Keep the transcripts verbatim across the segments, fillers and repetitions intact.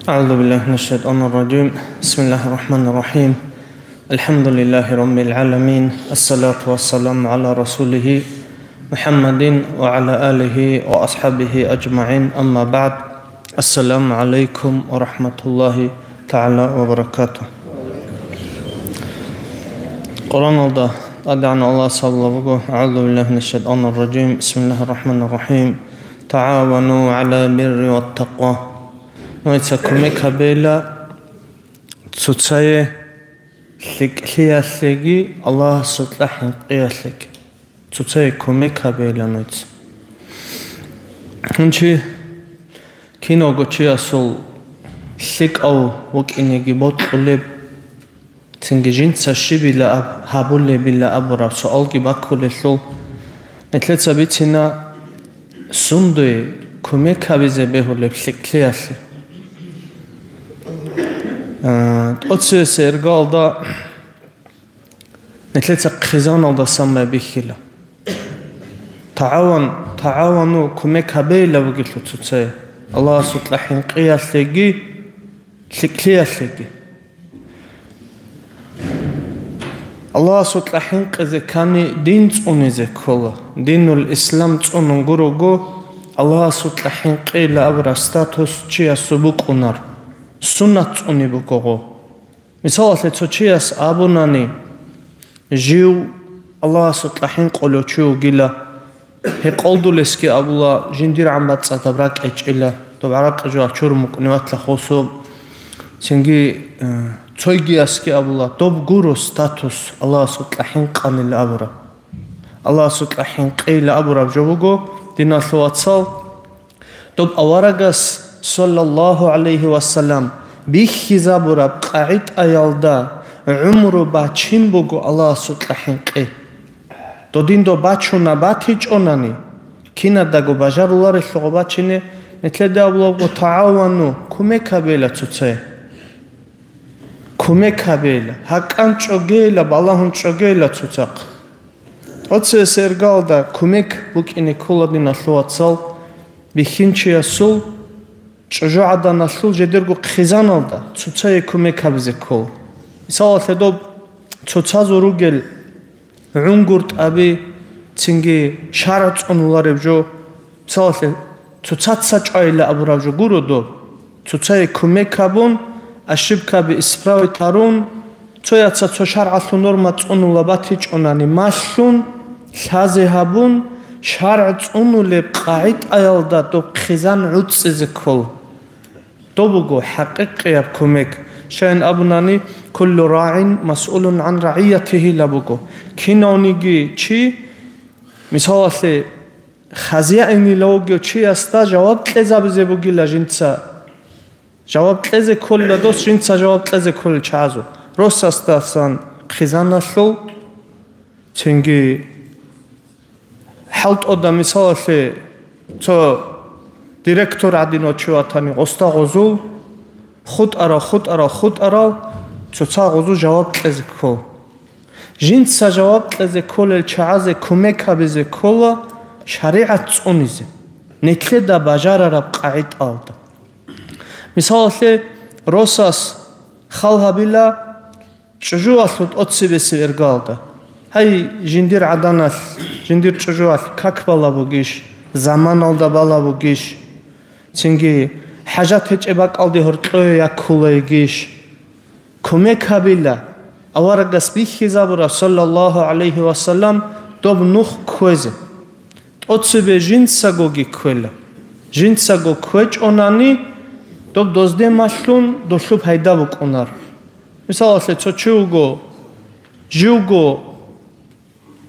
أعوذ بالله من الشيطان الرجيم. بسم الله الرحمن الرحيم. الحمد لله رب العالمين. الصلاة والسلام على رسوله محمد وعلى آله وأصحابه أجمعين. أما بعد. السلام عليكم ورحمة الله تعالى وبركاته. Къуръаналда ТӀадегӀанав Аллагьас абулеб буго: أعوذ بالله من الشيطان الرجيم. بسم الله الرحمن الرحيم. تعاونوا على البر والتقوى. Нужеца кумек гьабейила цоцае лъикӀлъиялъеги Аллагьасукьа хӀинкъиялъеги. Цоцае кумек гьабейила нужеца. Гьанчи кинавго чиясул лъикӀав вукӀинеги бокьулеб, цинги жинца щибила аб-, гьабулебила абураб суалги баккулелъул, нилъеца бицина сундуе кумек гьабизе бегьулеб лъикӀлъиялъе. А, тӀоцевесеб иргаялда нилъеца хъизаналдасан байбихьила. ТагӀаван, тагӀавану, кумек гьабейила бугелъул цоцае, Аллагьасукьа хӀинкъиялъеги лъикӀлъиялъеги. Аллагьасукьа хӀинкъизе ккани, дин цӀунизе ккола. Динул ислам цӀунун гурого, Аллагьасукьа хӀинкъейила абураб статус чиясул букӀунар, суннат цӀуни бугого. Мисалалъе, цо чияс абунани, жив Аллагьасукьа хӀинкъулев чи вугила, гьекъолдулесги абула, жиндир гӀан бацӀцӀадаб ракӀ гьечӀила, доб гӀаракъи жо чурун букӀунеб батла хосо. Цинги, э, цойгиясги абула, доб гуро статус Аллагьасукьа хӀинкъанила абураб. Аллагьасукьа хӀинкъейила абураб жо буго, диналъул вацал, доб аварагас, саллаллагьу гӀалайгьи вассалам, бихьизабураб къагӀидаялда гӀумру бачин буго Аллагьасукьа хӀинкъи. Додин доб бачуна батичӀонани, кинадаго бажаруларелъул гъо бачине, нилъеда абулеб буго: «ТагӀавану», кумек гьабейила цоцае. Кумек гьабейила, гьакъан чӀогейила, балагьун чӀогейила цоцахъ. Оцесергалда кумек букӀине ккола, диналъул вацал, бихьинчиясул, чӀужугӀаданалъул жидерго хъизаналда цоцае кумек гьабизе ккола. Мисалалъе, доб цоцазул ругел гӀунгутӀаби, цинги шаргӀ цӀунулареб жо, мисалалъе, цоцаца чӀвайила абураб жо гуро доб. Цоцае кумек гьабун, ошибкаби исправить гьарун, цояца цо шаргӀалъул норма цӀунула батичӀонани малъун, лъазе гьабун, шаргӀ цӀунулеб къагӀидаялда доб хъизан гӀуцӀизе ккола. Доб буго хӀакъикъияб кумек. Щайин абунани, «Куллу рагӀин масъулун гӀан рагӀиятигьи» ла буго. Кинавниги чи, мисалалъе, хазяинила вугев чиясда жаваб кьезабизе бугила жинца. Жаваб кьезе кколила дос, жинца жаваб кьезе кколел чагӀазул. Росасдасан хъизаналъул, цинги хӀалтӀуда, мисалалъе, цо директор гӀадинав чи ватани, гъосда гъозул хутӀарал, хутӀарал, хутӀарал, цоца гъозул жаваб кьезе ккол. Жинца жаваб кьезе кколел чагӀазе кумек гьабизе ккола шаригӀат цӀунизе, нилъеда бажарараб къагӀидаялда. Мисалалъе, росас хал гьабила, чӀужуялъул тӀоцебесеб иргаялда. Гьай, жиндир гӀаданалъ, жиндир чӀужуялъ как бала бугищ, заманалда бала бугищ, цинги хӀажат гьечӀеб бакӀалде гьоркьое яккула йигищ? Кумек гьабила, аварагас бихьизабураб, саллаллагьу гӀалайгьи вассалам, доб нух кквезе. ТӀоцебе жинцагоги кквела. Жинцаго кквечӀонани, доб дозде малъун долъуб пайда букӀунар. Мисалалъе, цо чи вуго, живго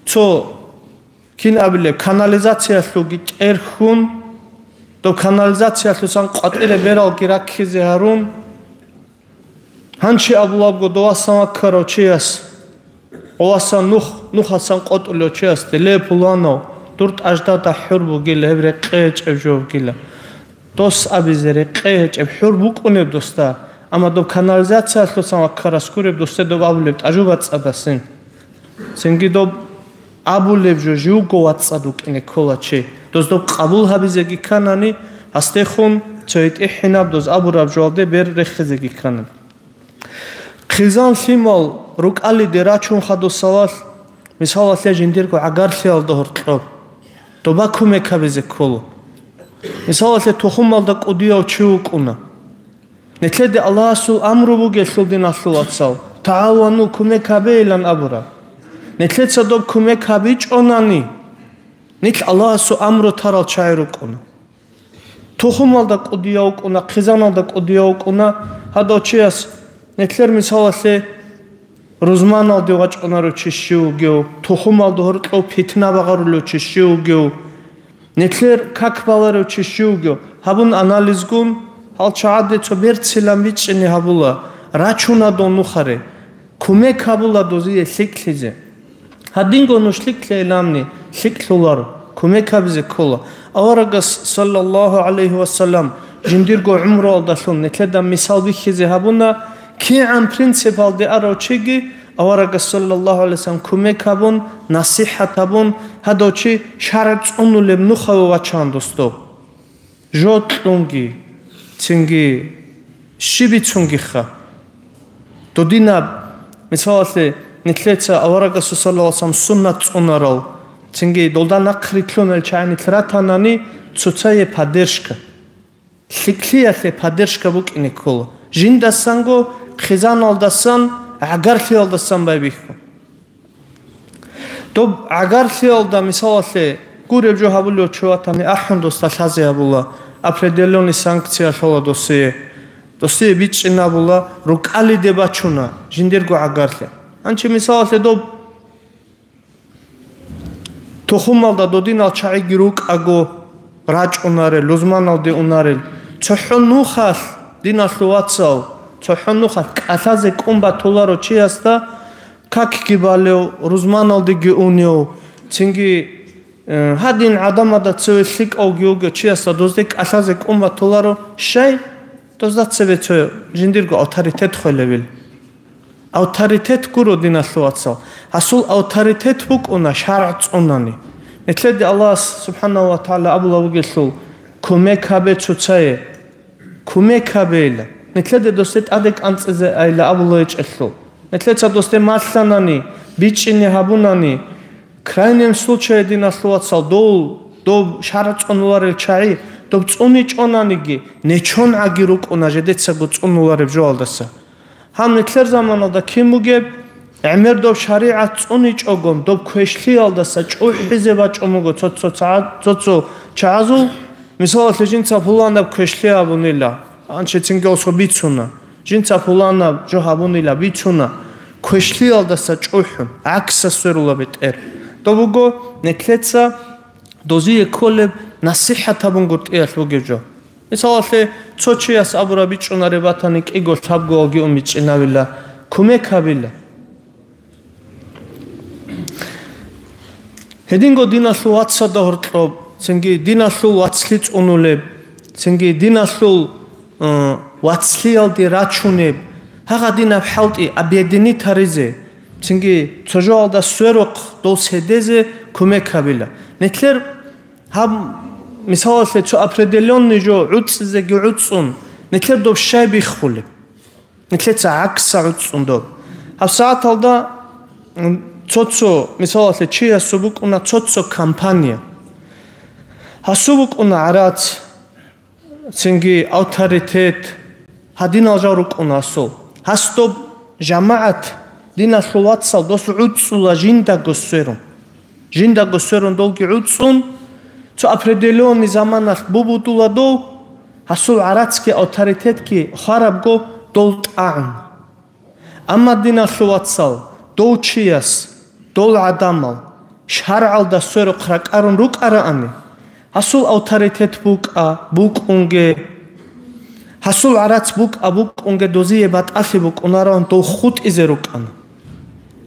цо, кин абилеб, канализациялъулги тӀерхьун, доб канализациялъусан къватӀире бералги раккизе гьарун, гьанчи абулабго довасан ваккарав чияс, довасан нух, нухасан къотӀулев чиясде: «Ле, пуланав, дур тӀаждада хӀур бугила, гьеб рекъее гьечӀеб жо бугила». Дос абизе рекъее гьечӀеб хӀур букӀунеб досда, амма доб канализациялъусан ваккарас гуреб досде доб абулеб тӀажу бацӀцӀадасин. Цинги доб абулеб жо живго вацӀцӀад вукӀине ккола чи. Доз доб къабул гьабизеги кканани, гьасдехун цо гьитӀихӀинаб доз абураб жоялде бер рехизеги ккана. Хъизан лъимал рукӀалиде рачун хадусалалъ, мисалалъе, жиндирго гӀагарлъиялда гьоркьоб доба кумек гьабизе ккола. Мисалалъе, тухумалда кӀудияв чи вукӀуна. Нилъеде Аллагьасул амру бугелъул, диналъул вацал, «ТагӀавану», кумек гьабейилан абураб. Нилъеца доб кумек гьабичӀонани, нилъ Аллагьасул амру тарал чагӀи рукӀуна. Тухумалда кӀудияв вукӀуна, хъизаналда кӀудияв вукӀуна, гьадав чияс нилъер мисалалъе рузманалде вачӀунаро чи щив вугев, тухумалда гьоркьов питна багъарулев чи щив вугев, нилъер как баларев чи щив вугев, гьабун анализгун, гьал чагӀаде цо берцилан бичӀчӀине гьабула, рачуна дов нухаре, кумек гьабула дозие лъикӀлъизе. Гьадинго нуж лъикӀлъейиланани, лъикӀлъуларо, кумек гьабизе ккола. Аварагас, саллаллагьу гӀалайгьи вассалам, жиндирго гӀумруялдалъун нилъеда мисал бихьизе гьабуна, кигӀан принципалде арав чиги, Аварагас, саллаллагьу гӀалайгьи вассалам, кумек гьабун, насихӀат гьабун, гьадав чи шаргӀ цӀунулеб нухаве вачан, досдо. Жо кьунги, цинги, щиб бицунгиха. Додинаб, мисалалъе, нилъеца аварагасул саллаллагьу гӀалайгьи вассалам суннат цӀунарал, цинги долда нахърилълъунел чагӀи нилъ ратанани, цоцае поддержка, лъикӀлъиялъе поддержка букӀине ккола, жиндасанго, хъизаналдасан, гӀагарлъиялдасан байбихьун. Доб гӀагарлъиялда, мисалалъе, гуреб жо гьабулев чи ватани, ахӀун досда лъазе гьабула, определённый санкция лъола досие. Досие бичӀчӀинабула, рукӀалиде бачуна жиндирго гӀагарлъи. Гьанчи, мисалалъе, доб тухумалда додинал чагӀиги рукӀаго, рачӀунарел, лузманалде унарел, цохӀо нухалъ, диналъул вацал, цохӀо нухалъ кӀалъазе кӀун батуларо чиясда, какги балев, рузманалдеги унев, цинги, э, гьадин гӀадамазда цеве лъикӀавги вугев чиясда дозде кӀалъазе кӀун батуларо, щай? Дозда цебе цо жиндирго авторитет хвелевил. Авторитет гуро, диналъул вацал. Гьасул авторитет букӀуна шаргӀ цӀунани. Нилъеде Аллагьас, субхӀанагьу ва тагӀала, абула вугелъул, кумек гьабе цоцае. Кумек гьабейила. Нилъеде досде тӀаде кӀанцӀизе айила абула гьечӀелъул. Нилъеца досде малъанани, бичӀчӀине гьабунани, крайнем случае, диналъул вацал, дов, дов шаргӀ цӀунуларел чагӀи, доб цӀуничӀонаниги, нечон гӀаги рукӀуна жедецаго цӀунулареб жоалдаса. Гьаб нилъер заманалда кин бугеб, гӀемер доб шаригӀат цӀуничӀогон, доб квешлъиялдаса чӀухӀизе бачӀун буго цо-цо ца-, цо-цо чагӀазул, мисалалъе, жинца пуланаб квешлъи гьабунила, анчи цинги осо бицуна, жинца пуланаб жо гьабунила бицуна, квешлъиялдаса чӀухӀун, гӀаксас сверула бетӀер. Доб буго нилъеца дозие кколеб насихӀат гьабунгутӀиялъ бугеб жо. Мисалалъе, цо чияс абураб бичӀчӀунареб батани, кӀиго лъабгоялги ун бичӀчӀинавила, кумек гьабила. Гьединго диналъул вацалда гьоркьоб, цинги диналъул вацлъи цӀунулеб, цинги диналъул, э, вацлъиялде рачунеб, гьагъадинаб хӀалтӀи объединить гьаризе, цинги цо жоалда сверухъ дов седезе кумек гьабила. Нилъер гьаб, мисалалъе, цо определённый жо гӀуцӀизеги гӀуцӀун, нилъер доб щай биххулеб? Нилъеца гӀакса гӀуцӀун доб. ГьабсагӀаталда, м, цо-цо, мисалалъе, чиясул букӀуна цо-цо компания. Гьасул букӀуна гӀарац, цинги авторитет, гьадинал жал рукӀуна гьасул. Гьас доб жамагӀат, диналъул вацал, дос гӀуцӀула жиндаго сверун. Жиндаго сверун долги гӀуцӀун, цо определённый заманалъ бубудула дов, гьасул гӀарацги авторитетги хварабго дол тӀагӀун. Амма, диналъул вацал, дов чияс, дол гӀадамал шаргӀалда сверухъ ракӀарун рукӀараани, гьасул авторитет букӀа, букӀунге, гьасул гӀарац букӀа, букӀунге дозие батӀалъи букӀунароан дов хутӀизе рукӀана.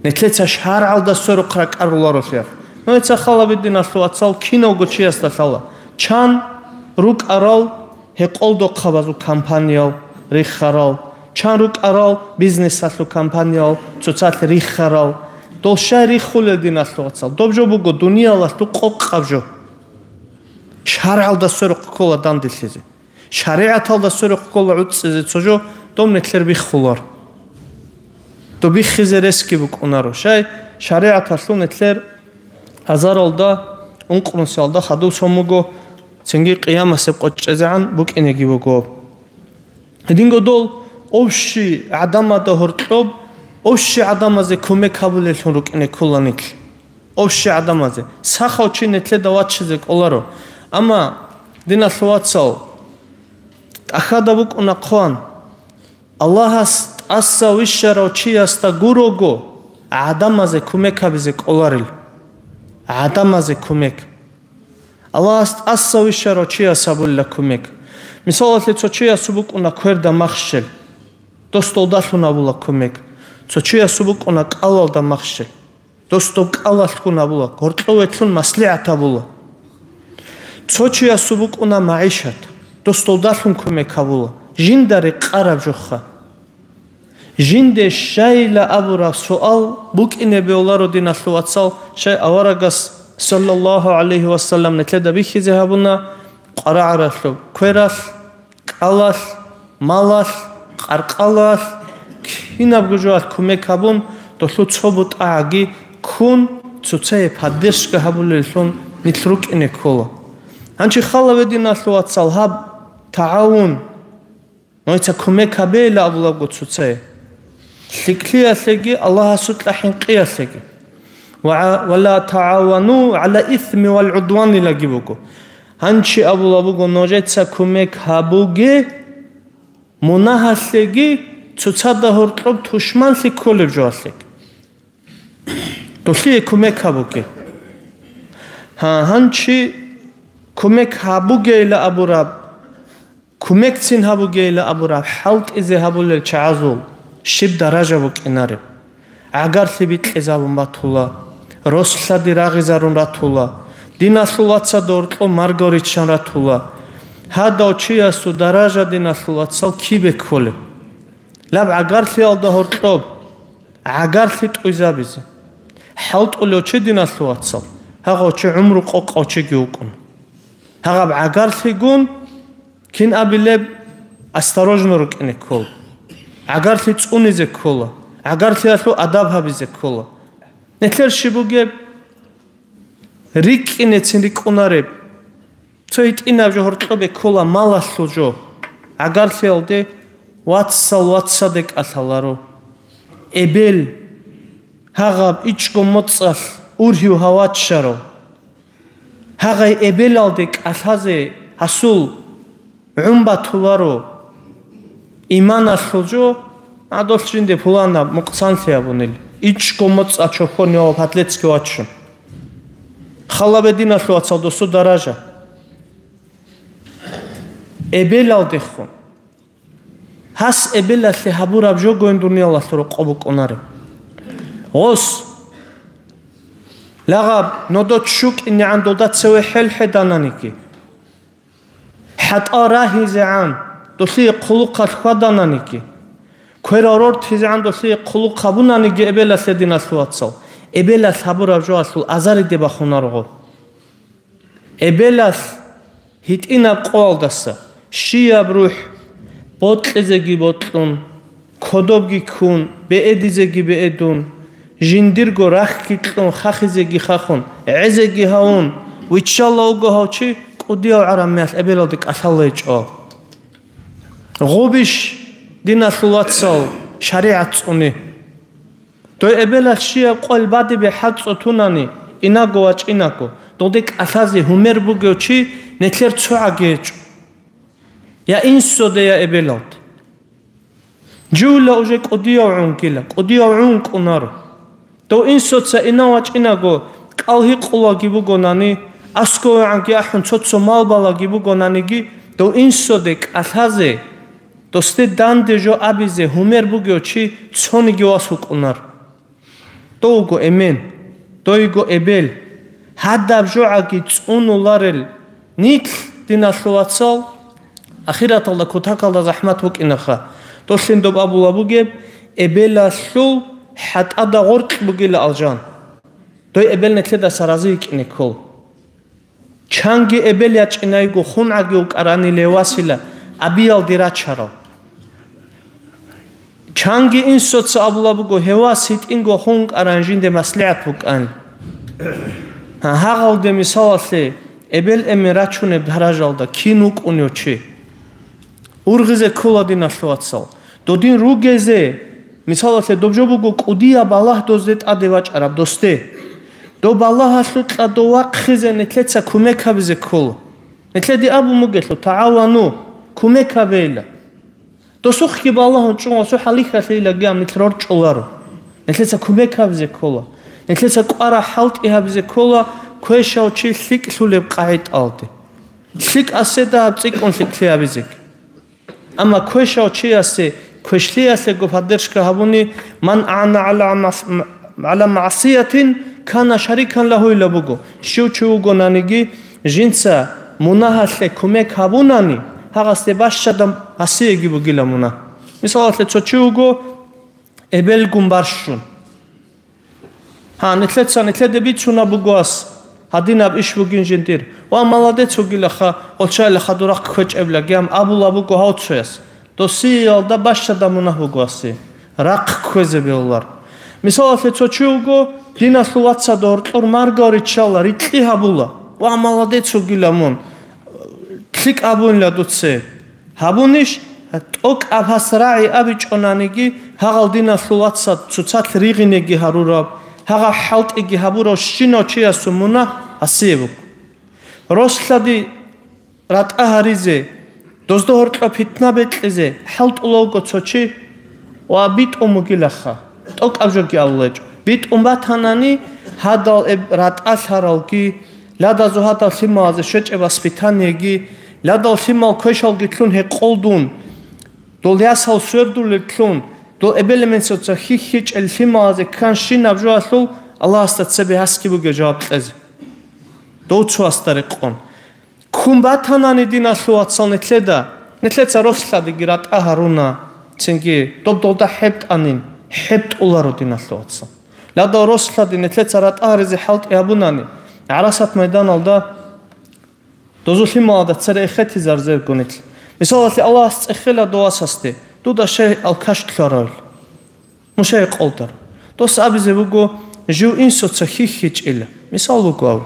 Нилъеца шаргӀалда сверухъ ракӀаруларолъи. Нужеца хал гьабе, диналъул вацал, кинавго чиясда лъала. Чан рукӀарал гьекъолдохъабазул компаниял риххарал, чан рукӀарал бизнесалъул компаниял цоцалъ риххарал. Дол щай риххулел, диналъул вацал? Доб жо буго дуниялалъул къокъаб жо. ШаргӀалда сверухъ ккола данделъизе. ШаригӀаталда сверухъ ккола гӀуцӀизе цо жо, доб нилъер биххулар. Доб биххизе ресги букӀунаро. Щай, шаригӀаталъул нилъер азаралда, ункънусиялда хадув сон буго, цинги къиямасеб къо чӀезегӀан букӀинеги буго. Гьединго дол общий гӀадамазда гьоркьоб, общий гӀадамазе кумек гьабулеллъун рукӀине ккола нилъ. Общий гӀадамазе. Сахав чи нилъеда вачизе кӀоларо. Амма, диналъул вацал, тӀахьада букӀуна хъван, Аллагьас тӀаса вищарав чиясда гурого гӀадамазе кумек гьабизе кӀоларел. ГӀадамазе кумек. Аллагьас тӀаса вищарав чияс гьабулила кумек. Мисалалъе, цо чиясул букӀуна кверда махщел. Дос долдалъун гьабула кумек. Цо чиясул букӀуна кӀалалда махщел. Дос доб кӀалалъгун гьабула, гьоркьовелъун маслигӀат гьабула. Цо чиясул букӀуна магӀишат. Дос долдалъун кумек гьабула. Жинда рекъараб жоха. Жинде щайила абураб суал букӀине бегьуларо, диналъул вацал, щай аварагас, саллаллагьу гӀалайгьи ва саллам, нилъеда бихьизе гьабуна къварагӀаралъуб квералъ, кӀалалъ, малалъ, къаркъалалъ, кинабго жоялъ кумек гьабун, долъул цо бутӀагӀаги ккун, цоцае поддержка гьабулеллъун нилъ рукӀине ккола. Гьанчи хала гьединалъул вацал гьаб тагӀавун, нужеца кумек гьабейила абулабго цоцае. ЛъикӀлъиялъеги, Аллагьасукьа хӀинкъиялъеги. Ва, «Ва ла тагӀавану гӀала исми вал гӀудванилаги буго». Гьанчи абулаб буго, нужеца кумек гьабуге мунагьалъеги, цоцазда гьоркьоб тушманлъи кколеб жоялъеги. Долъие кумек гьабуге. Гьа, гьанчи кумек гьабугейила абураб, кумекцин гьабугейила абураб хӀалтӀизе гьабулел чагӀазул щиб даража букӀинареб? ГӀагарлъи бикьизабун батула, рос-лъади рагъизарун ратула, диналъул вацал доркьо марго риччан ратула. Гьадав чиясул даража, диналъул вацал, кибе кколеб? Лаб гӀагарлъиялда гьоркьоб гӀагарлъи тӀуйзабизе. ХӀалтӀулев чи, диналъул вацал, гьагъав чи гӀумру къокъав чиги вукӀун. Гьагъаб гӀагарлъигун кин абилеб, осторожно рукӀине ккола. ГӀагарлъи цӀунизе ккола. ГӀагарлъиялъул адаб гьабизе ккола. Нилъер щиб бугеб? РикӀкӀинецин рикӀкӀунареб. Цо гьитӀинаб жо гьоркьобе ккола малалъул жо. ГӀагарлъиялде вацал вацаде кӀалъаларо. Эбел, гьагъаб ичӀго моцӀалъ ургьив гьав ваччарав. Гьагъай эбелалде кӀалъазе гьасул гӀун батуларо иманалъул жо, гьадолъ жинде пуланаб мукъсанлъи абунел, ичӀго моцӀа чохьонив ва подлецги вачун. Хала гьединалъул, вацал, досул даража. Эбелалдехун. Гьас эбелалъе гьабураб жогойин дуниялалъул рокъоб букӀунареб. Гъос. Лагъаб, нодо чукӀинегӀан долда цеве хӀел хӀедананиги, хӀатӀал рагьизегӀан долъие хъулухъалъ хьвадананиги, кверал рортизегӀан долъие хъулухъ гьабунаниги эбелалъе, диналъул вацал, эбелалъ гьабураб жоалъул азариде бахунарого. Эбелалъ гьитӀинаб къоялдаса щияб рухӀ бокьизеги бокьун, кодобги ккун, беэдизеги беэдун, жиндирго рахьги кьун, хахизеги хахун, гӀезеги гьавун, виччалла вуго гьав чи, кӀудияв гӀарамиялъ эбелалде кӀалъалла гьечӀо. Гъубищ, диналъул вацал, шаригӀат цӀуни. Дой эбелалъ щияб къоял бадибе хӀацӀцӀо тунани, инаго вачӀинаго, долде кӀалъазе гьумер бугев чи нилъер цогӀаги гьечӀо. Я инсоде, я эбелалде. Живла уже кӀудияв гӀунгила, кӀудияв гӀун кӀунаро. Дов инсоца инав вачӀинаго, кӀал гьикъулаги бугонани, аскӀовегӀанги ахӀун цо-цо мал балаги бугонаниги, дов инсоде кӀалъазе, досде данде жо абизе гьумер бугев чи цониги вас вукӀунар. Довго эмен, дойго эбел, гьадаб жогӀаги цӀунуларел нилъ, диналъул вацал, ахираталда кутакалда захӀмат букӀинаха. Долъин доб абула бугеб, эбелалъул хӀатӀада гъоркь бугила алжан. Дой эбел нилъедаса рази йикӀине ккол. Чанги эбел ячӀинайго, хун гӀаги вукӀарани левасила, абиялде рачарал. Чанги инсуца абула буго, гьевас гьитӀинго хун кӀаран жинде маслигӀат букӀан. Гьа, гьагъалде мисалалъе эбел-эмен рачунеб даражалда кин вукӀунев чи. Ургъизе ккола, диналъул вацал. Додин ругезе, мисалалъе, доб жо буго кӀудияб балагь дозде тӀаде вачӀараб досде. Доб балагьалъукьа дов вахъизе нилъеца кумек гьабизе ккола. Нилъеде абун бугелъул, тагӀавану, кумек гьабейила. Досухъги балагьун чӀун ва цо хӀалихьалъейилаги ам нилъ рорчӀуларо. Нилъеца кумек гьабизе ккола. Нилъеца кӀвара хӀалтӀи гьабизе ккола квешав чи лъикӀлъулеб къагӀидалде. ЛъикӀасе дагьаб цӀикӀкӀун лъикӀлъи гьабизе. Амма квешав чиясе квешлъиялъего поддержка гьабуни, ман агӀана гӀала мас-, гӀала магӀсиятин, кана шарикан лагьуила буго. Щив чи вугонаниги, жинца мунагьалъе кумек гьабунани, гьагъасде бащадаб гьасиеги бугила мунагь. Мисалалъе, цо чи вуго эбелгун барщун. Гьа, нилъеца, нилъеде бицунаб буго ас, гьадинаб иш бугин жиндир. Ва, молодец вугилаха, гъолчайилаха дурахъ кквечӀеблаги ам абула буго гьав цояс. Досиялда бащада мунагь буго асе. Рахъ кквезе бегьулар. Мисалалъе, цо чи вуго, диналъул вацада гьоркьор маргал риччала, рикьи гьабула. Ва, молодец вугила мун. ЛъикӀ абунила дуце. Гьабунищ, тӀокӀаб гьас рагӀи абичӀонаниги, гьагъал диналъул вацад цоцалъ ригъинеги гьарураб, гьагъаб хӀалтӀиги гьабурав щинав чиясул мунагь гьасие буго. Рос-лъади ратӀа гьаризе, дозда гьоркьоб питна бекьизе хӀалтӀулавго цо чи ва битӀун бугилаха, тӀокӀаб жоги абулечӀо. БитӀун батанани, гьадал эб ратӀалъаралги, ладазул гьадал лъималазе щвечӀеб воспитаниеги, ладал лъимал квешалги лъун гьекъолдун, дол ясал свердулеблъун, дол эбел-эменсаца хьихьичӀел лъималазе кканщинаб жоалъул Аллагьасда цебе гьасги бугеб жаваб кьезе. Дов цоасда рекъон. Ккун батанани диналъул вацал нилъеда, нилъеца рос-лъадиги ратӀа гьаруна, цинги доб долда хӀеб тӀанин, хӀеб тӀуларо диналъул вацал. Ладал рос-лъади нилъеца ратӀа гьаризе хӀалтӀи гьабунани, гӀарасат майданалда дозул лъималада цере эхетизарзебго нилъ. Мисалалъе, Аллагьас цӀехела дов васасде, дуда щай алкаш ккарав? Муса гьекъолдар. Дос абизе буго, жив инсуца хьихьичӀила. Мисал буго гьав.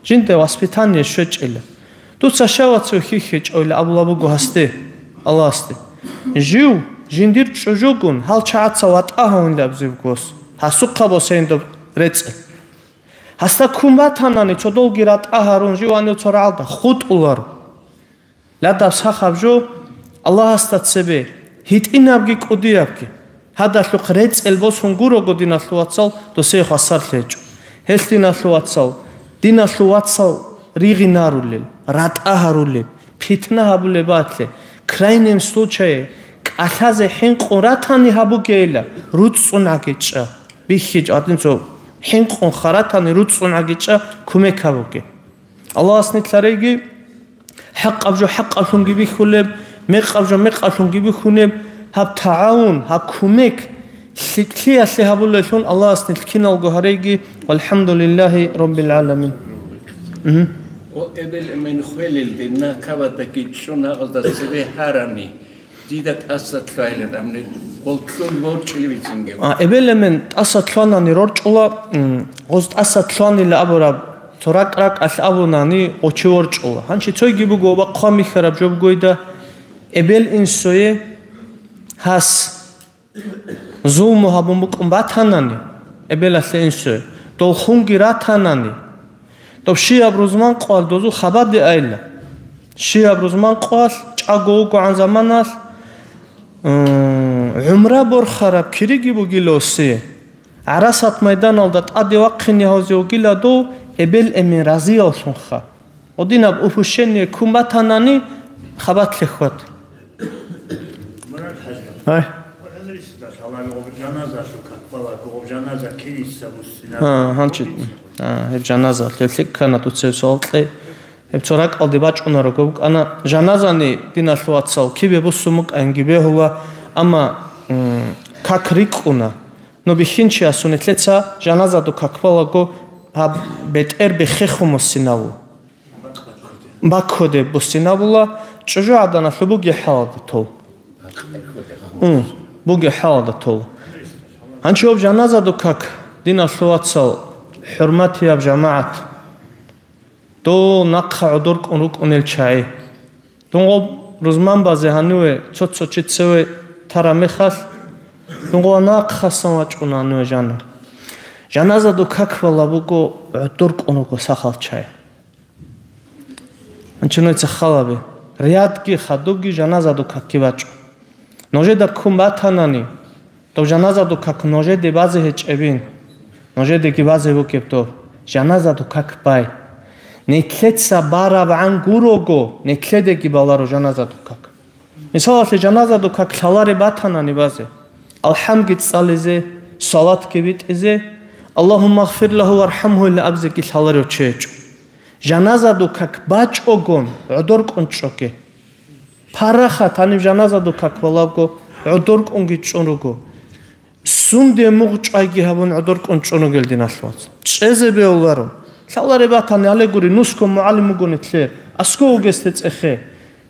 Жинда воспитание щвечӀила. Дуца щай вацав хьихьичӀойила абула буго гьасде, Аллагьасде. Жив, жиндир чӀужугун, гьал чагӀаца ватӀа гьавунила абизе буго гьас. Гьасухъа босейин доб рецӀел. Гьасда ккун батанани, цо долги ратӀа гьарун, жив гьанив цо рагӀалда хутӀуларо. Ладаб сахаб жо Аллагьасда цебе, гьитӀинабги кӀудиябги. Гьадалъухъ рецӀел босун гурого, диналъул вацал, досие хвасарлъи гьечӀо. Гьелъ, диналъул вацал, диналъул вацал ригъинарулел, ратӀа гьарулеб, питна гьабулеб батле, крайнем случае, кӀалъазе хӀинкъун ратани гьабугейила, руцӀцӀун гӀагичӀа. БихьичӀ гьадин цо хӀинкъун ха ратани руцӀцӀун гӀагичӀа, кумек гьабуге. Аллагьас нилъ гьареги, хӀакъаб жо хӀакъаблъунги бихьулеб, мекъаб жо мекъаблъунги бихьунеб, гьаб тагӀавун, гьаб кумек лъикӀлъиялъе гьабулеллъун Аллагьас нилъ киналго гьареги, валхӀамдулиллагьи раббил гӀаламин. Мгм. О, эбел-эмен хвелилде, накабатаги чӀун гьагъазда цебе гьарани, дида тӀаса лъвайилан, амни, гъол кьун борчӀили бицинги. А, эбел-эмен тӀаса лъванани рорчӀула, м, гъоз тӀаса лъванила абураб, цо ракӀ-ракӀалъ абунани гъочи ворчӀула. Гьанчи цойги буго ва хъван бихьараб жо бугойда, эбел-инсуе гьас зулму гьабун букӀун батанани, эбелалъе инсуе, дол хунги ратанани, доб щияб рузман къвал дозул хабаде айла. Щияб рузман къвал чӀаго вугогӀан заманалъ, м, гӀумра борхараб кириги бугилоси, гӀарасат майданалда тӀаде вахъине гьавзе вугила дов эбел-эмен разияллъунха. Гъодинаб упущение ккун батанани, хабат лъехват. Гьай. ГӀумрисда лъалаби гъоб жаназалъул как балаго, гъоб жаназа киниса буссина. А, гьанчи. А, гьеб жаназа, гьеб лъикӀ ккана дуцев суал кье. Гьеб цо ракӀалде бачӀунарого букӀана. Жаназани, диналъул вацал, кибе буссун букӀанги бегьула, амма, м, как рикӀкӀуна. Ну, бихьинчиясун нилъеца жаназаду как балаго гьаб бетӀер бехехун муссинаву. Баккоде бустинабула, чӀужугӀаданалъуб бугеб хӀалалда тол. М, бугеб хӀалалда тол. Гьанчи об жаназаду как, диналъул вацал, хӀурматияб жамагӀат, дол нахъа гӀодоркӀун рукӀунел чагӀи. Дун гъоб рузман базе гьаниве цо-цо чи цеве тараб мехалъ, дун гъоб нахъасан вачӀуна гьаниве жанив. Жаназаду как бала буго гӀодоркӀун руго сахал чагӀи. Анчинойца халаби, рядги хадубги жаназаду какги бачӀо. Нужеда ккун батанани, дов жаназаду как нужеде базе гьечӀебин, нужедеги базе бугеб дов, жаназаду как бай. Нилъеца барабгӀан гурого, нилъедеги баларо жаназаду как. Мисалалъе, жаназаду как лъаларе батанани базе, алхӀамги цӀализе, салатги битӀизе, «Аллагьумма гъфир лагьу вархӀамгьу» илан абизеги лъаларев чи гьечӀо. Жаназаду как бачӀогон гӀодоркӀун чӀоге. Парахат гьаниб жаназаду как балабго гӀодоркӀунги чӀун руго. Сунде мугъ чӀвайги гьабун гӀодоркӀун чӀун ругел, диналъул вацал. ЧӀезе бегьуларо. Лъаларе батани, гьале гури, нусго мугӀалим вуго нилъер. АскӀов вугесде цӀехе.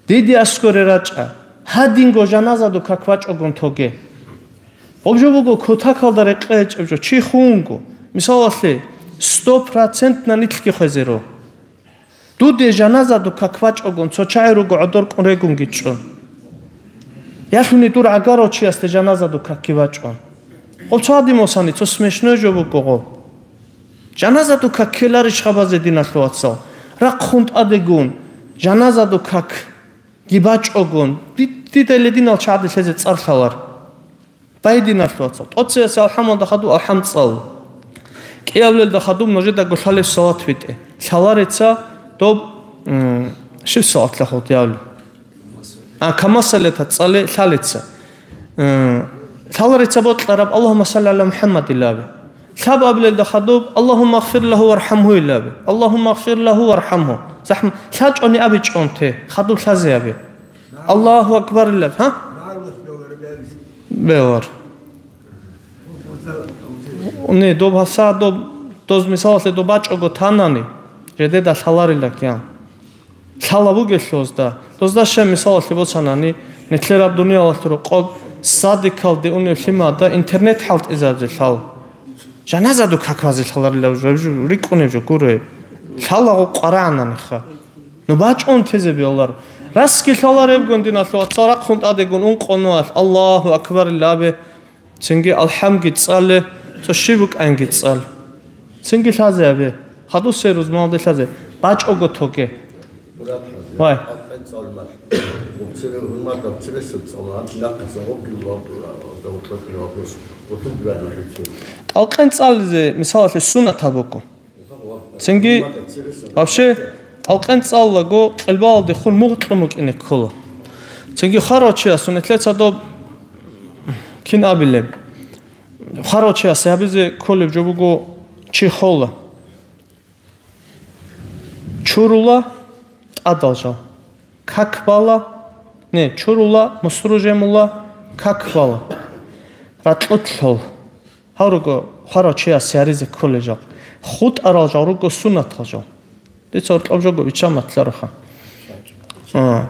Диде аскӀоре рачӀа. Гьадинго жаназаду как бачӀогон тоге. Гъоб жо буго кутакалда рекъечӀеб жо, чи хунго. Мисалалъе, сто процентна нилъги хвезаро. Дуде жаназаду как бачӀогон, цо чагӀи руго гӀодоркӀун регунги чӀун. Ялъуни дур гӀагарав чиясде жаназаду какги бачӀун. Гъоб цо гьадин босани, цо смешной жо буго гъоб. Жаназаду как ккеларищ гъабазе, диналъул вацал? Рахъун тӀадегун, жаназаду как ги бачӀогон, ди-, дида гьединал чагӀаде лъезе цӀар лъалар. Бай, диналъул вацал. ТӀоцеясе алхӀамалда хадуб алхӀам цӀал. КӀиабилелда хадуб нужеда гулъалеб салат битӀе. Лъалареца доб, м, щиб салат лъахъултӀи абли? А, камасалета цӀале лъалеца. М, лъалареца бокьараб «Аллагьумма салли гӀала МухӀаммадилла» абе. Лъабабилелда хадуб «Аллагьумма гъфир лагьу вархӀамгьу» илла абе. «Аллагьумма гъфир лагьу вархӀамгьу». ЗахӀм-, лъачӀони абичӀонте, хадуб лъазе абе. «Аллагьу акбар» илла абе, гьа? Бегьур. Не, доб гьаса, доб, доз мисалалъе доб бачӀого танани, жедеда лъаларила киян. Лъала бугелъулазда. Дозда щай мисалалъе боцанани, нилъераб дуниялалъул рокъоб садикалде унев лъимада интернет хӀалтӀизабизе лъал. Жаназаду каквазе лъаларила жо, жо, рикӀкӀунеб жо гуре. Лъалаго къварагӀананиха. Ну бачӀун тезе биялар. Расги лъаларебгун, диналъул вацал, рахъун тӀадегун ункъонуялъ «Аллагьу акбар» илла абе. Цинги алхӀамги цӀале, цо щиб букӀанги цӀал. Цинги лъазе абе. Хадусей рузмалде лъазе. БачӀого тоге. Вай. ТӀалкъен цӀализе, мисалалъе, суннатал буго. Цинги, вообще, тӀалкъен цӀаллаго, къилбаалдехун мугъ кьун букӀине ккола. Цинги хварав чиясун, нилъеца доб кин абилеб? Хварав чиясе гьабизе кколеб жо буго, чи хола. Чурула тӀадал жал. Как бала, не, чурула, мусру жемула, как бала. Ракьулъ хол. Гьав руго хварав чияс яризе кколел жал. ХутӀарал жал руго суннатал жал. Дица гьоркьоб жого биччан батилароха. А,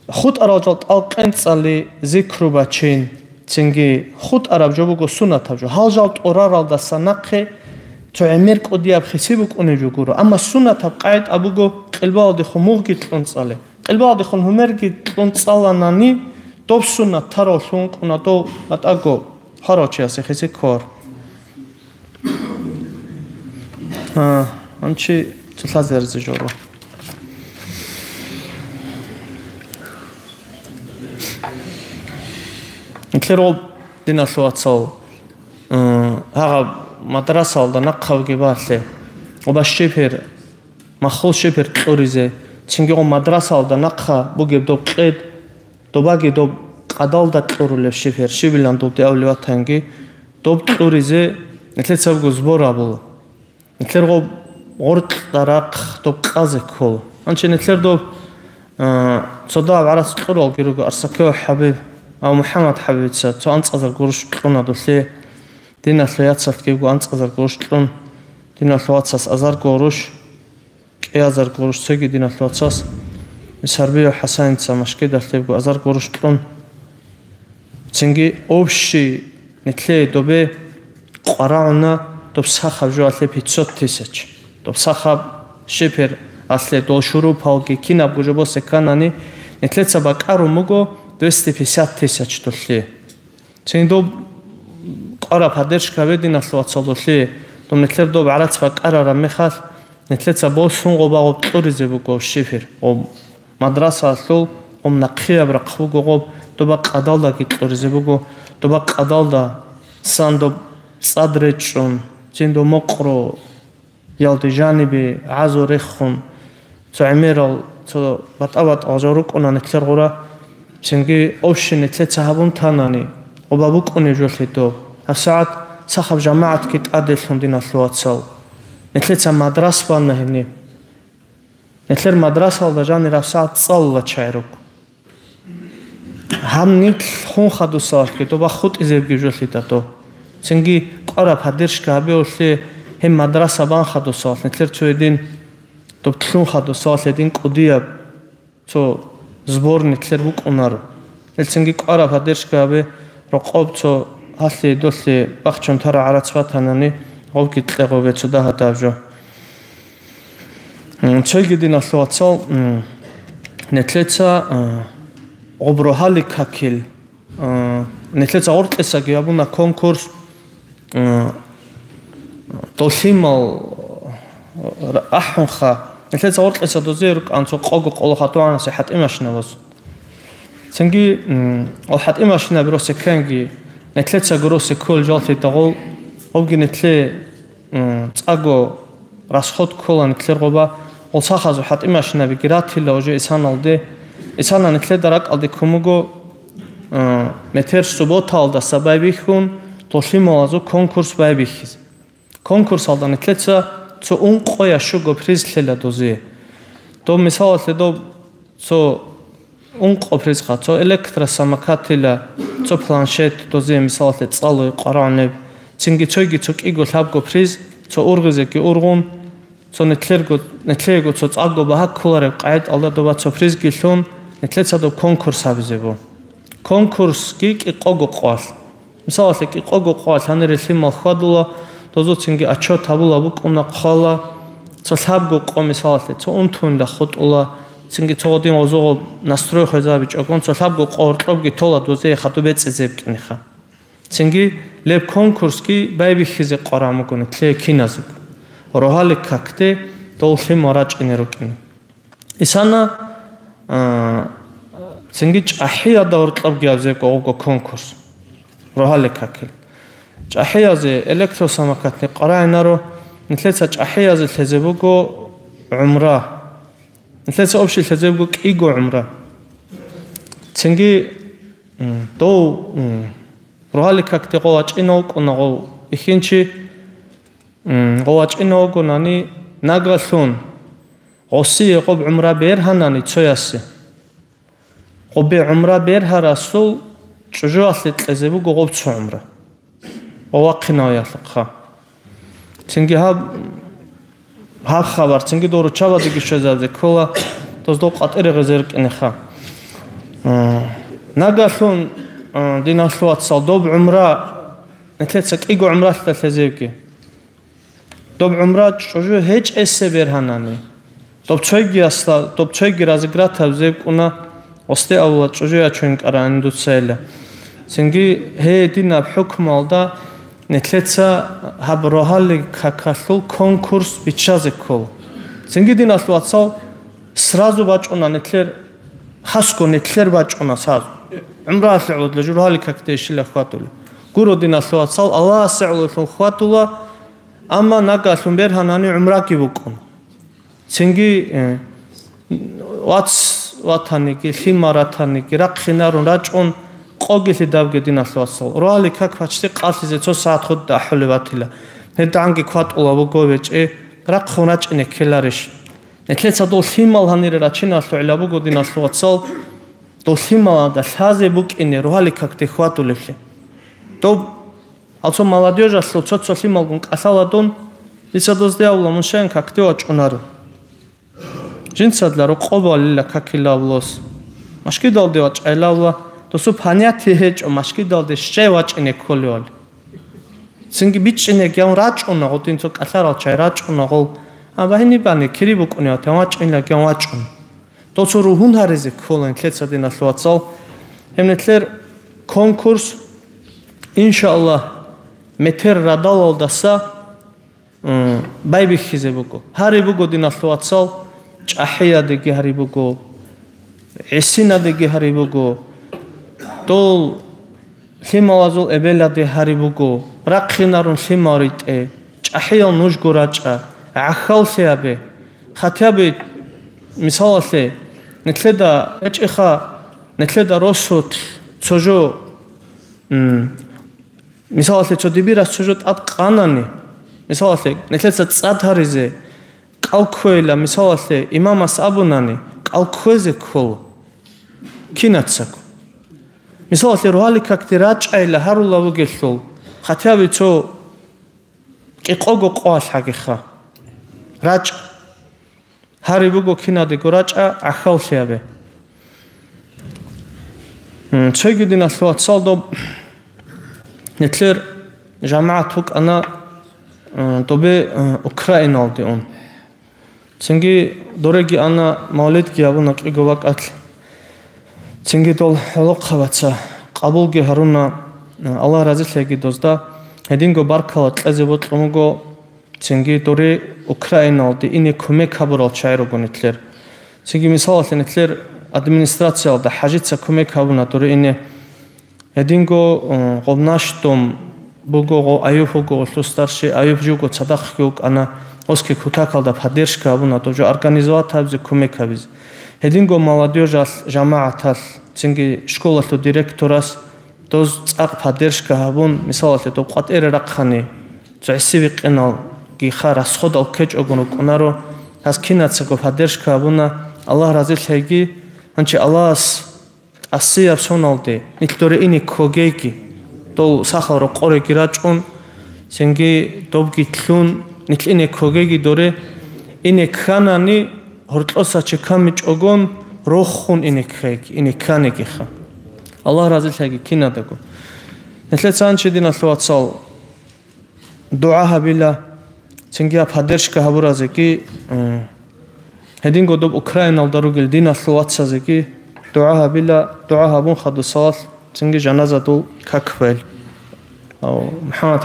хутӀарал жал тӀалкъен цӀали, зикру бачин, цинги хутӀараб жо буго суннатаб жо. Гьал жал тӀораралдаса нахъе цо гӀемер кӀудияб хиси букӀунеб жо гуро. Амма суннатаб къагӀида буго къилбаалдехун мугъги кьун цӀали. Къилбаалдехун гьумерги кьун цӀаланани, доб суннат тарав лъугьун кӀуна дов батӀаго. Хварав чиясе хиси ккор. А, анчи цо лъазаризе жо. Нилъер гъоб, диналъул вацал, э, гьагъаб мадрасалда нахъа вугеб балъе, гъоба щиб гьер, маххул щиб гьер кьуризе, цинги гъоб мадрасалда нахъа бугеб доб къед, добаги доб къадалда кьурулеб щиб гьер, щибилан доб диавли ватанги, доб кьуризе нилъеца буго сбор абула. Нилъер гъоб гъоркьа рахъ доб къазе ккола. Анчи нилъер доб, а, цо дагьаб гӀарац кьуралги руго, Арсаков ХӀабиб, ав МухӀаммад ХӀабибица цо анцӀазар гуруш кьуна дулъе. Диналъул яцалъги буго анцӀазар гуруш кьун, диналъул вацас азар гуруш, кӀиазар гуруш цоги диналъул вацас. Сарбияв ХӀасаница машгидалъ лъебго азар гуруш кьун. Цинги общий нилъее добе къварагӀуна доб сахаб жоялъе пятьсот тысяч. Доб сахаб шифералъе дол шурупалги кинабго жо босе кканани, нилъеца бакӀарун буго двести пятьдесят тысяч долъие. Цин доб къвараб поддержка гьабе, диналъул вацал, долъие, доб нилъер доб гӀарац бакӀарараб мехалъ, нилъеца босун гъоба гъоб кьуризе буго шифер, гъоб мадрасаялъул гъоб нахъияб рахъ буго гъоб, доба къадалдаги кьуризе буго, доба къадалда сан доб цӀад речӀчӀун, цин доб мокъро ялде жанибе гӀазу рехун, цо гӀемерал, цо батӀа-батӀал жо рукӀуна нилъер гъура, цинги общий нилъеца гьабун танани, гъоба букӀунеб жолъи доб. ГьабсагӀат сахаб жамагӀатги тӀаделъун, диналъул вацал. Нилъеца мадрас бана гьениб. Нилъер мадрасалда жанир гьабсагӀат цӀалула чагӀи руго. Гьаб нилъ хун хадусалъги доба хутӀизебги жолъи дадо. Цинги къвараб поддержка гьабеулъе гьеб мадраса бан хадусалъ нилъер цо гьедин, доб лъун хадусалъ гьедин кӀудияб цо сбор нилъер букӀунаро. Гьел цинги къвараб поддержка гьабе, рокъоб цо гьалъие-долъие бахчун тара гӀарац батанани, гъобги кье гъобе цо дагьа-дагьаб жо. М, цойги, диналъул вацал, м, нилъеца, а, гъоб рогьалил какил, а, нилъеца гъоркьесаги гьабуна конкурс, а, долъимал, а, ахӀунха. Нилъеца гъоркьеса дозие рукӀан цо къого къоло хатуанасе хӀатӀимашинабаз. Цинги, м, гъол хӀатӀимашинаби росекканги, нилъецаго росеккол жаллъидагъол, гъобги нилъе м, цӀаго расход ккола нилъер гъоба, гъол сахазул хӀатӀимашинабиги ратила уже исаналде. Исана нилъеда ракӀалде ккун буго, м, метер субботаялдаса байбихьун, долъималазул конкурс байбихьизе. Конкурсалда нилъеца цо ункъо я щуго приз лъела дозие. Доб мисалалъе доб цо ункъо призха, цо электросамокатила, цо планшет, дозие мисалалъе цӀалуй къварагӀунеб, цинги цойги цо кӀиго лъабго приз, цо ургъизеги ургъун, цо нилъерго, нилъеего цо цӀакъго багьа кколареб къагӀидалда доба цо призги лъун, нилъеца доб конкурс гьабизе бу. Конкурсги кӀикъого къоялъ. Мисалалъе, кӀикъого къоялъ гьанир лъимал хьвадула, дозуцинги отчет гьабула букӀуна хъвала, цо лъабго къо, мисалалъе, цо унтунда хутӀула, цинги цо гъодин гъозогъо настрой хвезабичӀогон, цо лъабго къо гьоркьобги тола дозее хадуб бецӀизе бкӀиниха. Цинги леб конкурсги байбихьизе къваран буго нилъее киназего. Рогьалил какде дов лъимал рачӀине рукӀине. Исана, а, цинги чӀахӀиялда гьоркьобги гьабзебго гъобго конкурс. Рогьалил какил. ЧӀахӀиязе электросамокатни къварагӀинаро, нилъеца чӀахӀиязе лъезе буго гӀумра. Нилъеца общий лъезе буго кӀиго гӀумра. Цинги, м, дов, м, рогьалил какде гъов вачӀинав вукӀуна гъов ихинчи, м, гъов вачӀинав вугонани, нагалъун гъосие гъоб гӀумра бергьанани цоясе, гъобе гӀумра бергьарасул чӀужуялъе кьезе буго гъоб цо гӀумра. Ва вахъинаялъухъа. Цинги гьаб, гьаб хабар, цинги дов руччабазеги щвезабизе ккола, доздов къватӀире гъезе рукӀинеха. М, нагалъун, м, диналъул вацал, доб гӀумра, нилъеца кӀиго гӀумралъа лъезевги. Доб гӀумра чӀужу гьечӀесе бергьанани, доб цойгиясда, доб цойги разыграть гьабизе букӀуна, гъосде авула чӀужу ячун кӀарани дуцайила. Цинги гьединаб хӀукмалда нилъеца гьаб рогьалил какалъул конкурс биччазе ккола. Цинги, диналъул вацал, сразу бачӀуна нилъер, хасго нилъер бачӀуна сразу. ГӀумраялъе гӀодла жургьалил какде щила хьвадула. Гуро, диналъул вацал, Аллагьасе гӀололъун хьвадула, амма нагалъун бергьанани гӀумраги букӀун. Цинги, э, вац ватаниги, лъимал ратаниги, рахъинарун рачӀун, къоги лъидабги, диналъул вацал. Рогьалил как почти къалъизе цо сагӀат хутӀа ахӀулеб батила. ГьедигӀанги кватӀула буго бечӀи, рахъун рачӀине ккеларищ? Нилъеца дол лъимал гьанире рачиналъухӀила буго, диналъул вацал, дол лъималалда лъазе букӀине рогьалил какде хьвадулеблъи. Доб, гьал цо молодёжалъул цо-цо лъималгун кӀалъала дун, дица дозде авула, мун щайин какде вачӀунаро. Жинцадла рокъоб балила какилавлос. Машгидалде вачӀайилавла, досул понятие гьечӀо машгидалде щай вачӀине кколевали. Цинги бичӀчӀинегиян рачӀуна, гъутӀин цо кӀалъарал чай рачӀуна гъол. А багьинибани кири букӀунев ватан вачӀинегиян вачӀун. Дол цо ругьун гьаризе ккола нилъеца, диналъул вацал. Гьеб нилъер конкурс, иншааллагь, метер радалалдаса, м, байбихьизе буго. Гьари буго, диналъул вацал, чӀахӀиядеги гьари буго, гӀисинадеги гьари буго. Дол лъималазул эбеладе гьари буго, рахъинарун лъимал ритӀе, чӀахӀиял нужго рачӀа, гӀахьаллъи гьабе. Хатяби, мисалалъе, нилъеда гьечӀеха, нилъеда росулъ цо жо, м, мисалалъе, цо дибирас цо жо тӀад къанани, мисалалъе, нилъеца цӀад гьаризе, кӀал кквейила, мисалалъе, имамас абунани, кӀал кквезе ккола кинацаго. Мисалалъе, рогьалил какде рачӀайила гьарула вугелъул, хатяби цо кӀикъого къоялъ гьагиха. РачӀ. Гьари буго кинадего рачӀа, гӀахьаллъи гьабе. М, цоги, диналъул вацал, доб нилъер жамагӀат вукӀана, м, добе, м, Украиналде ун. Цинги дореги ана, мавлидги гьабуна кӀиго бакӀалъ. Цинги дол гӀолохъабаца къабулги гьаруна, Аллагь разилъеги дозда, гьединго баркала кьезе бокьун буго, цинги доре Украиналде ине кумек гьабурал чагӀи руго нилъер. Цинги, мисалалъе, нилъер администрациялда хӀажица кумек гьабуна доре ине. Гьединго, м, гъоб наш дом буго, гъо Аюб вуго, гъолъул старший Аюб живго цадахъги вукӀана, гъосги кутакалда поддержка гьабуна, дов жо организовать гьабизе, кумек гьабизе. Гьединго молодёжалъ, жамагӀаталъ, цинги школалъул директорас доз цӀакъ поддержка гьабун, мисалалъе, дов къватӀире рахъани, цо гӀиси бикъиналгиха расходал ккечӀого рукӀунаро, гьас кинацаго поддержка гьабуна, Аллагь разилъеги, гьанчи Аллагьас тӀасияб соналде нилъ доре ине ккогейги, дол сахал рокъореги рачӀун, цинги добги лъун, нилъ ине ккогейги доре, ине кканани, гьоркьоса чи камичӀогон рохун ине ккейги, ине кканигиха. Аллагь разилъеги кинадаго. Нилъеца гьанчи, диналъул вацал, дугӀа гьабила, цинги поддержка гьабуразеги, м, гьединго доб Украиналда ругел диналъул вацазеги дугӀа гьабила, дугӀа гьабун хадусалъ цинги жаназадул как байла. Ав, МухӀаммад